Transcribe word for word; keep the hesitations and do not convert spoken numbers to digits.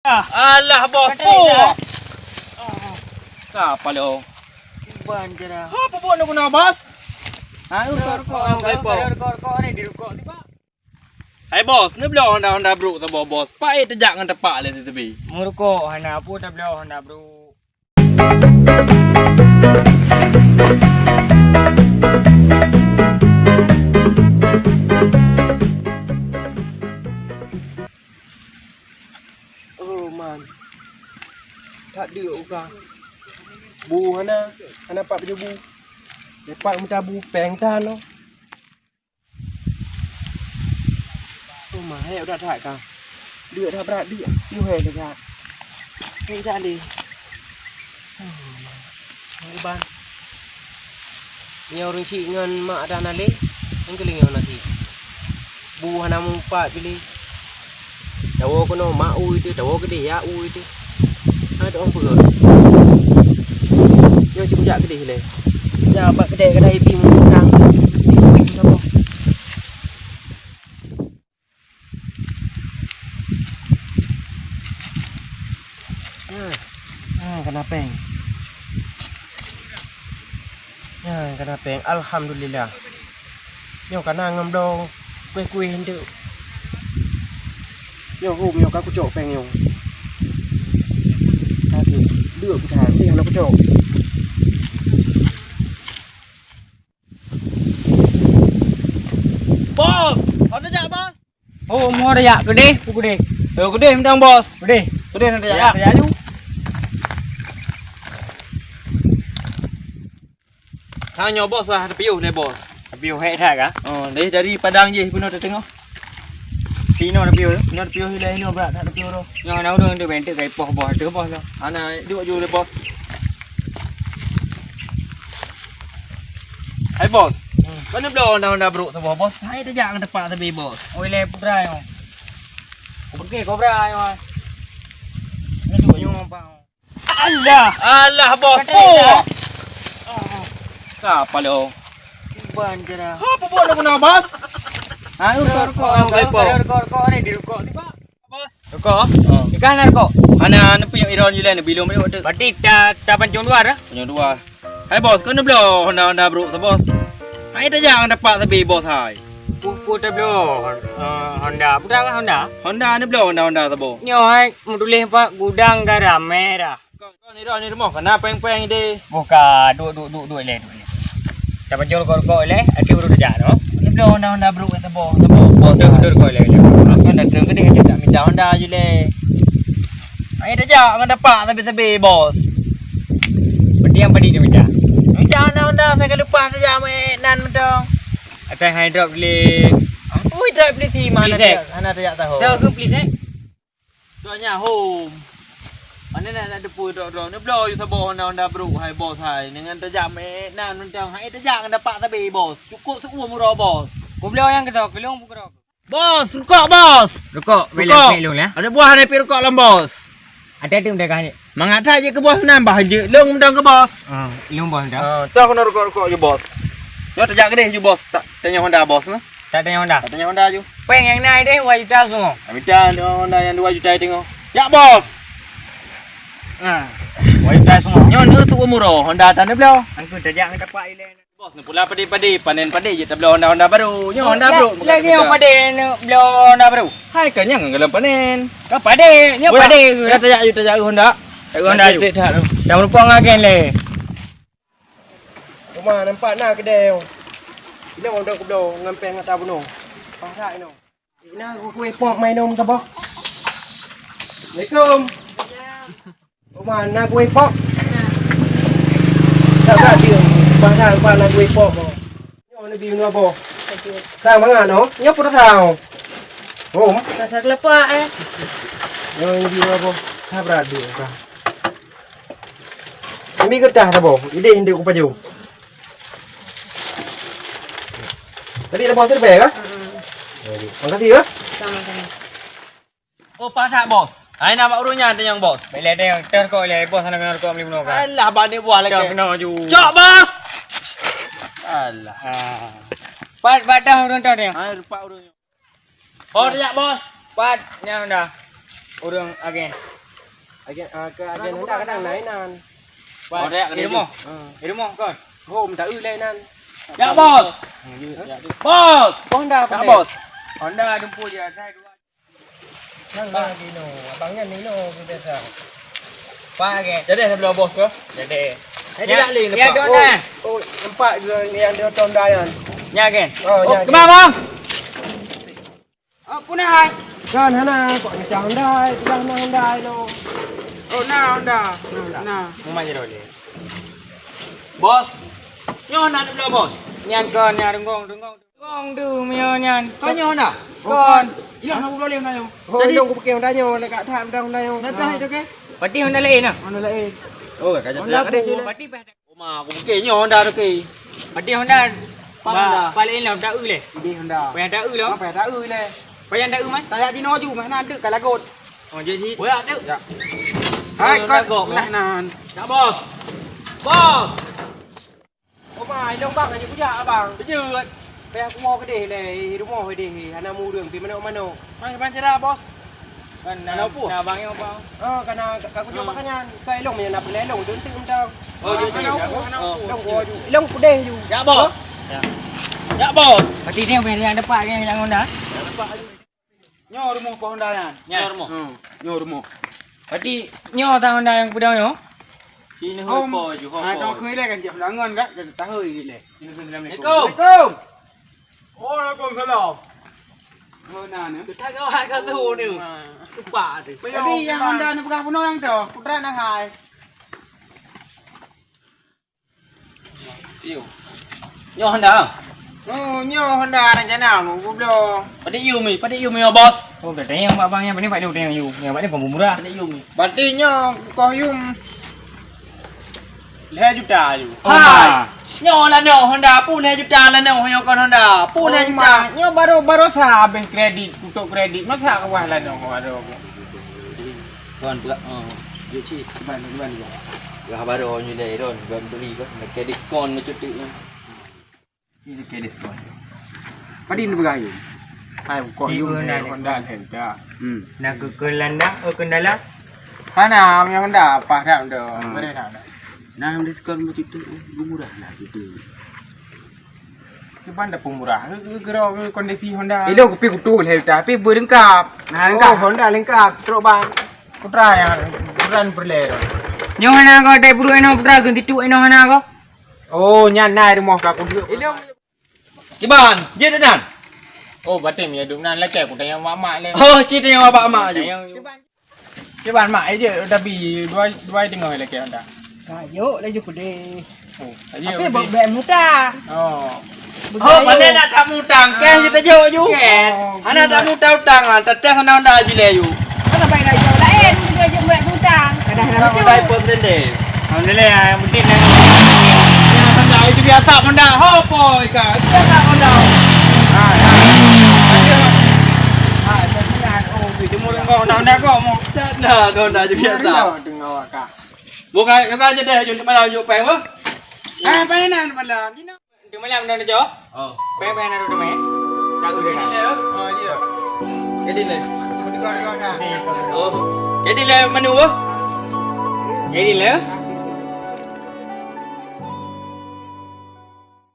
Alah, Bos. Petai dah. Ka apa lo? Ban cara. Ha, apa buat nak guna, Bos? Ha, rukok, rukok, rukok, rukok, rukok, ni di rukok ni, Pak. Hai, Bos, ni bloe Honda, Honda brok saboh, Bos. Pai tajak ngon tapak lé teubi. Meurukok hana, apa tabloe Honda brok. Oh man, that deuk uka. Bu hana, hana pat bajôh bu. Lepak mita bu peng tan noh. Oh man, hai udah that ka. Deuk that brat deuk. Yu hai deuk. Hai dah lé. Oh man. Uban. Nyoe ureueng chik ngon mak dan alé, nyang keulieng nyoe na cit. Bu hana mupat piléh. Tawoe keunoe mak u itu, tawoe keudeh ya u itu. Hana teuong peue. Nyoe cit kujak keudeh lé. Ya bak keudeh kadang ibi mutang. Nah, nah, kana péng. Nah, kana péng. Alhamdulillah. Nyoe kana ngon bloe kueh-kueh enteuk. Nyoe hom nyoe ka kucok péng nyoe. Ka deuk kucok, hana kucok. Bos, ada jak, Bos? Oh, mau ada jak? Gede, gede. Yo, gede mantong, Bos. Gede. Gede nanti jak. Ya, ya, ju. Tanyoe, Bos, lah, ada piôh lé, Bos. Piôh hek that ka? Oh, dari, dari Padang je, pinoe teungoh. Pinoe ada piôh. Pinoe ada piôh, ilai inoe brat, tak ada piôh roh. Nyoe na ureueng tu bentuk kai poh, Bos, tu, Bos, lah. Ana duek ju lé, Bos. Hai, Bos. Hmm. Kau ni bloe Honda-Honda brok saboh, Bos. Hai tajak ngon tapak sabe, Bos. Oi, lé putra nyoe. Oke, kobra nyoe. Ni tu nyoe, Bang. Alah. Alah, Bos. Kata dah. Ka apa lo? Ban cara. Ha, apa buat nak guna, Bos? Ha, rukok, rukok, rukok, rukok, rukok, rukok, ni di rukok ni, Pak. Rukok? Oh. Ikan ada rukok? Hana, hana piyôh iron je lah, ni bilong piyôh tu. Berarti ta, ta pancung dua dah? Pancung dua. Hai, Bos, kau ni bloe Honda, Honda brok tu, Bos. Hai, tajak ngon tapak sabe, Bos, hai. Pu, pu tabloe, eh, Honda. Pu dah Honda? Honda ni bloe Honda, Honda saboh. Nyoe hai meutuléh bak gudang garam merah. Kon, kon, ni dah, ni rumoh, kana péng-péng deh. Boh ka, duek, duek, duek, duek lé, duek lé. Dah pancung rukok-rukok lé, akhé baru tajak tu. Ni bloe Honda, Honda brok saboh, saboh. Bos, dah, dah rukok lé, lé. Kan dah terang ke dia, tak minta Honda je lé. Hai tajak ngon tapak sabe-sabe, Bos. Berarti nyang padit dia minta. Minta Honda, Honda, saya lupa saja, mek, nan betul. Akai hai drop lé. Apa drop lé si mana? Please, eh. Hana tajak tahu. Tahu ke, please, eh? Doanya home. Mana nak, nak depu drop-drop. Ni bloe you saboh Honda, Honda brok, hai, Bos, hai. Dengan tajak, mek, nan betul. Hai tajak ngon tapak sabe, Bos. Cukup seuuem uroe, Bos. Ku bloe nyang keudroe, keulong pu keudroe. Bos, rukok, Bos. Rukok, rukok. Ada buah ada pi rukok lam, Bos. Ada tu dah kan. Mangat that je ke, Bos, nambah je. Long mudang ke, Bos. Ah, long, Bos, dah. Ah, toh kena rukok-rukok je, Bos. Nyoe tajak keudeh je, Bos. Tak tanya Honda, Bos, nah. Tak tanya Honda. Tak tanya Honda je. Peng nyang naik deh, dua juta semua. Minta Honda yang dua juta tengok. Ya, Bos. Nah, dua juta semua. Nyoe tu umur Honda tan bloe. Angku tajak ngon tapak ilé. Bos, ni pula padé-padé, panen padé je tabloe Honda, Honda baru. Nyoe Honda baru, bukan lagi yang padé ni bloe Honda baru. Hai, kan nyang galom panen. Kan padé, nyoe padé. Dah tajak, tajak Honda. Tajak Honda. Dah meurupok ngon agen lé. Rumah nampak na kedai. Bila orang dok bloe ngon péng ata bunoe. Pasak inoe. Ina kueh pok mainom saboh. Assalamualaikum. Oma, na kueh pok? Tak, tak, dia. Pasal, pasal na kueh pok, boh. Nyoe ni bina boh. Sang mangan, no? Nyoe pun sang. Oh. Rasa kelapa, eh. Nyoe ni bina boh. Sabar dia, kan. Ambil kertas, saboh. Idéh, induk, pajoh. Tadi dah buang serbet kah? Mm-mm. Makasih, ya. Sama-sama. Oh, pasak, Bos. Hai, nama urut nyan tanyong, Bos. Baiklah, tanyong. Teh kok, leh, Bos, sana kena kok beli menua, kan? Alah, bani buah lagi. Dah kena ju. Cok, Bos. Alah. Ha. Pat, pat dah urut tu, tanyong. Hai, rupak urut. Oh, dah, Bos. Pat, nyan dah. Urut agen. Agen, ah, keu agen Honda kadang na inan. Wah, di rumoh. Ah. Di rumoh kon. Hom, ta eu lé inan. Ya, Bos. Bos. Honda, ya, Bos. Honda dumpu je, saya dua. Nang lagi no, abang nyan ni no, biasa. Pak ke? Jadi dah bela bos ke? Jadi. Eh, ya, tidak leh, ya, lepas. Dona. Oh, oh, nampak juga ni yang dia Honda nyan. Nya ke? Oh, oh, ya, kemana, ya. Bang? Oh, punah hai. Kan hana, kok macam Honda, bilang hana Honda no. Oh, na Honda. Na Honda. Na. Mama je dah boleh. Bos. Nyoe na bela bos. Nyan kon, nyan rungkong, rungkong. Gong tu mio nyan. Kau nyoe Honda? Kon. Iya, nak boleh Honda nyoe. Oh, jadi, ilong kupikir Honda nyoe, lagak that Honda, Honda nyoe. Dah, dah, ah, itu ke? Berarti Honda lain lah. Honda lain. Oh, kacau Honda tu. Berarti peh. Oma, kupikir nyoe Honda tu ke. Berarti Honda. Pak Honda. Paling lah tak eu leh. Di Honda. Payah tak eu lah. Apa tak eu leh? Payah tak eu mai. Tak jak dino ju, mana ada kalau lagot. Oh, jadi. Boyak tu. Ya. Hai, Honda kau gok, nah, eh. Nan. Tak, Bos. Bos. Oma, ilong bang hana kujak abang. Beujeuet. Payah kumo keudeh lé, rumoh keudeh, hana mu ureueng, pi manok-manok. Bang, bang cara, Bos. Kan na, na apa? Na bang yang apa? Oh, kana ka kujak, hmm, bak nyan. Ka ilong nyan na peulelong tu enteuk mantong. Oh, jadi. Ilong gua ju, ilong keudeh ju. Ya, Bos. Ya. Ya, Bos. Berarti ni yang dapat ni yang Honda. Yang dapat. Nyoe rumoh Pak Honda nyan. Nyoe rumoh. Hmm, nyoe rumoh. Berarti nyoe tang Honda nyang peudong nyoe? Sini ho po ju, ho po. Ah, dong khui lé kan, jak ulangan kat, jadi tahu lé. Assalamualaikum. Waalaikumsalam. Oh, na ni. Kita kau hai kau tu ni. Lupa tu. Tapi yang Honda ni peugah bunoe nyang tu, putra na hai. Iyo. Nyoe Honda. Oh, nyoe Honda rencana mu gubloe. Padit yum ni, padit yum ni, Bos. Oh, katanya yang abang yang paling, paling utang yum. Yang paling pemurah. Padit yum ni. Berarti nyoe koh yum lhèe juta ju. Ha. Nyoe lah nyoe Honda, pun lhèe juta lah nyoe, nyoe kon Honda. Pun lhèe juta. Nyoe baru, baru sa habéh kredit, tutup kredit. Masa keuwah lah nyoe baru. Kon beurah, oh, jeuet cit. Kiban, kiban juga. Beurah baru nyoe dai ron, buat beli bah. Lakèe diskon meucuti nyan. Ini lakèe diskon. Padin beurah yum. Hai, kok yum Honda lhèe juta. Hmm. Na keu, keu landa, oh, kendala? Hana, meunyoe Honda, apa dah tu? Hmm. Boleh dah. Nah, diskon meucuti, gumurah lah gitu. Kiban dah pemurah. Geura kondisi Honda. Ilong kupi kutu lhèe juta, tapi beureungkap. Nah, leungkap. Oh, Honda leungkap, trok bang. Putra nyang, putra nyang peureulèe tu. Nyoe hana ko dai buruek inoe putra, geuntituk inoe hana ko. Oh, nyan na rumoh ka kuduek. Ilong. Kiban, jeuet nan. Oh, batem ya dum nan lakèe ku tanyong mak-mak lé. Oh, cit tanyong mak-mak ju. Tanyong. Kiban mak, eh, jeuet tapi dua, dua teungoh lakèe Honda. Ka jok laju keudeh. Oh, tapi bèk, bèk mutang. Oh. Oh, pandai nak tak mutang, kèh je tajok ju. Kèh. Hana tak mutang utang ah, teuteh Honda-Honda jilèe ju. Kan bai dah jok laén, juga jok bèk mutang. Kadang-kadang Honda pos dendeng. Alhamdulillah, yang penting dah. Ya, Honda itu biasa Honda. Ho, po, ika. Biasa Honda. Ha, ya. Ha, oh, jemur kau Honda-Honda kau mau. Nah, Honda je biasa. Dengar, dengar, Kak. Bukan, kata aja deh, jom malam jom peng, bah. Ah, apa ni nak malam? Di nak? Di malam dah jauh. Oh. Peng, peng nak duduk main. Tak boleh nak. Oh, iya. Jadi lah. Oh. Jadi lah mana, bah? Jadi lah.